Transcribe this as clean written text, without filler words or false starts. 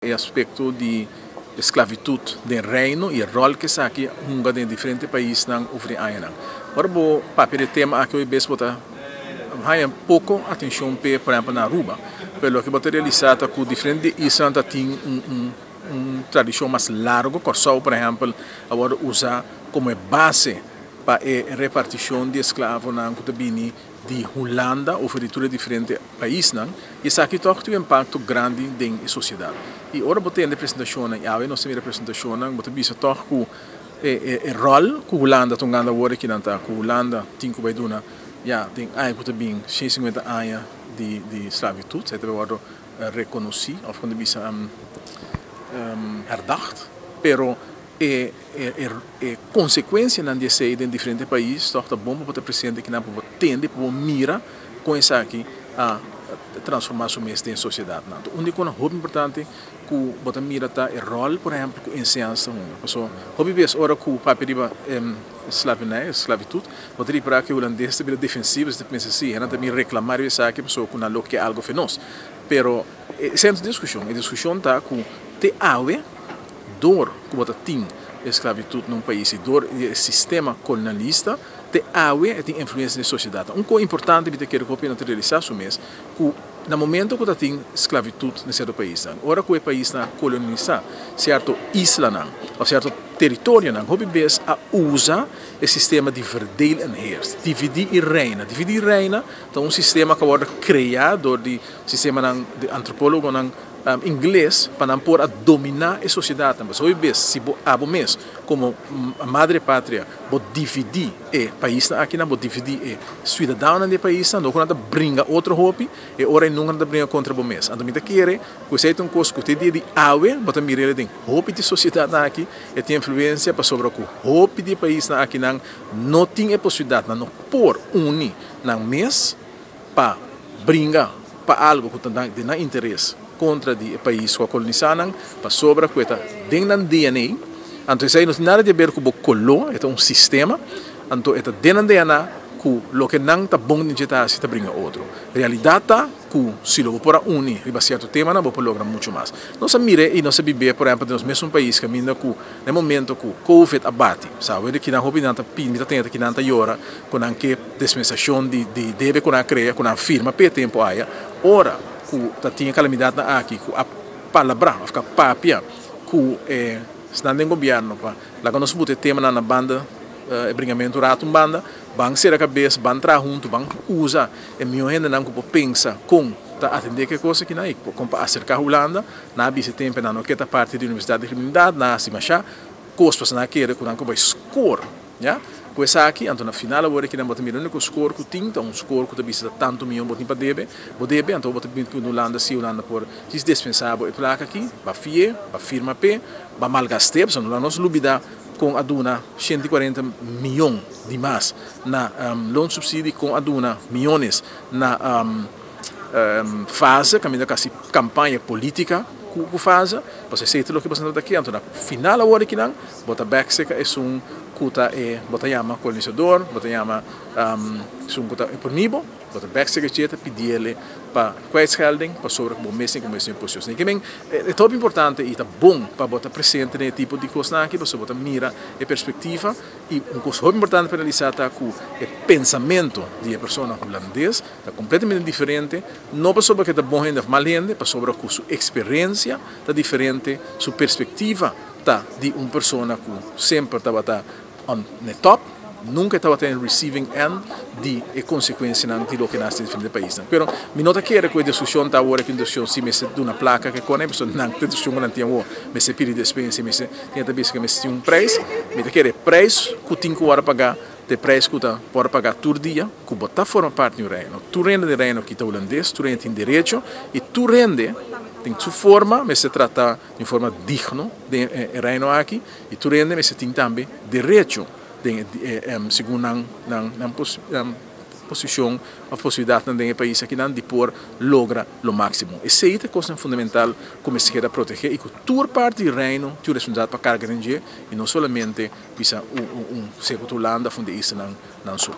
E aspekto di sklabitut den Reino i e ròl ku esaki hunga den diferente paisnan over di añanan. Ora bo papia di e tema aki hopi bes bo ta haña poko atenshon p'e, por ehèmpel na Aruba, pero loke bo ta realisá ta ku diferente islanan ta tin un un tradishon mas largu. Kòrsou por ehèmpel a wòrdu usá komo e base pa e repartishon di esklavonan ku ta bini di Hulanda over di tur e diferente paisnan y esaki tog tin un impacto grandi den e sociedad. Y ora bo tende presentacionnan y awe nos ta mira presentacionnan bo ta bisa tog cu e e rol cu Hulanda ta hungando awor aki nan ta cu Hulanda tin cu bay duna ya den aña cu ta bin 150 aña di di slavitud esaki ta bay wordo reconoci of con ta bisa herdacht pero e E konsekuensianan di esei den diferente pais tòg ta bon pa bo ta presente kinan pa bo tende, pa bo mira kon esaki a transformá su mes den sosiedatnan. Anto un di e konan hopi importante ku bo ta mira ta e ròl por ehèmpel ku enseñansa ta hunga. Pasobra hopi bes ora ku papia riba slavernij, sklavitut, bo ta ripará ku e hulandes ta bira defensivo, ta pensa si nan ta bin reklamá riba esaki pasobra ku nan lo ke algu fe nos. Pero esei no ta e diskushon, e diskushon ta ku te awe. Dor ku bo ta tin e sklabitut na un pais i dor di e sistema kolonialista, te awe e tin influensia den e sosiedat. Un kos importante mi ta kere ku hopi nan ta realisá su mes, ku na momento ku ta tin sklabitut na sierto paisnan, ora ku e paisnan a kolonisá sierto islanan òf sierto teritorionan, hopi bes a usa e sistema di verdeel en heers, dividí i reina. Dividí i reina ta un sistema ku a wòrdu kreá dor di sistemanan di antropólogonan Ingles pa nan por a dominá e sosiedatnan. Pasobra hopi bes si bo abo mes komo madre patria bo dividí e paisnan akinan, bo dividí e suidadanonan di e paisnan, no ku nan ta bringa otro hopi, e ora ei nunka nan ta bringa kontra bo mes. Anto mi ta kere ku esei ta un kos ku te dia di awe bo ta mir'el den hopi di e sosiedatnan aki, e tin influensia pasobra ku hopi di e paisnan akinan no tin e posibilidat, nan no por uni nan mes pa bringa pa algo ku ta den nan interes kontra di e pais ku a kolonisá nan, pasobra ku e ta den nan DNA, anto esei no tin nada di aber ku bo koló, e ta un sistema, anto e ta den nan DNA ku loke nan ta bon den dje ta hasi ta bringa otro. Realidat ta ku si lo bo por a uni riba sierto temanan bo por logra muchu mas. Nos a mir'é i nos a bib'é por ehèmpel den nos mesun pais kaminda ku na e momento ku covid a bati, sa wede kinan hopi nan ta pidi, mi ta tende kinan ta yora ku nan ke dispensashon di di debe ku nan a krea, ku nan a firma p'e tempu aya, ora ku ta tin e kalamidatnan aki ku a palabrá òf ku a papia ku e esnan den gobièrnu pa laga nos buta e temanan na banda, e bringamentu ratu un banda, ban sera kabes, ban traha huntu, ban usa e mihó hendenan ku por pensa kon ta atendé ku e kos akinan i kon pa aserká Hulanda. Nan a bisa e tempu nan no ke ta parti di Universidat di Kriminalidat, nan a hasi mashá kos pasobra nan a kere ku nan ku bai skor. Ya, ku esaki, anto na final awor aki nan bo ta mira úniko skor ku tin ta un skor ku ta bisa ta tantu mion bo tin pa debe, bo debe, anto bo ta bin puntra Hulanda si Hulanda por djis despensá bo e plaka aki, ba fi'é, ba firma p'e, ba malgast'é, pasobra no laga nos lubidá kon a duna 140 mion di mas na loonsubsidie, kon a duna miones na fase, kaminda kasi kampaña polítika ku fase, pasobra esei ta loke bo ta trata aki, anto na final awor aki nan Bo ta bek serka esun ku ta e bo ta yama kolonisador, bo ta yama esun ku ta oprimí bo, bo ta bek serka dje ta pidiele pa kwijtschelding pasobra ku bo mes tin ku mes den posishon. Ke men e ta hopi importante i ta bon pa bo ta presente den e tipo di kosnan aki pasobra bo ta mira e perspektiva i un kos hopi importante pa realisá ta ku e pensamentu di e persona hulandes ta kompletamente diferente, no pasobra ku e ta bon hende òf mal hende, pasobra ku su eksperensia ta diferente, su perspektiva. Ta di un persona cu semper tabata on ne top, nunca e tabata en receiving end di e consecuencianan di loke naci den diferente paisnan. Pero mi no ta kere cu e discusion ta awor aki un discusion si mester duna placa ke cone, pasobra nan ta discusion cu nan tin awor, mester pidi despensa y mester tin ta bisa cu mester tin un prijs. Mi ta kere e prijs cu tin cu worde paga ta e prijs cu ta worde paga tur dia cu bo ta forma parti di un reino. Tur hende den reino aki ta Hulandes, tur hende tin derecho y tur hende den su forma mester trata. Di un forma digno den e Reino aki i tur hende mester tin tambe derecho den e segun nan nan posishon òf posibilidatnan den e pais akinan di por logra lo máksimo. Esei ta e kosnan fundamental ku mester keda protegé i ku tur parti di Reino tin un responsabilidat pa karga den dje i no solamente bisa un sekutu Hulanda òf un di e islanan nan so.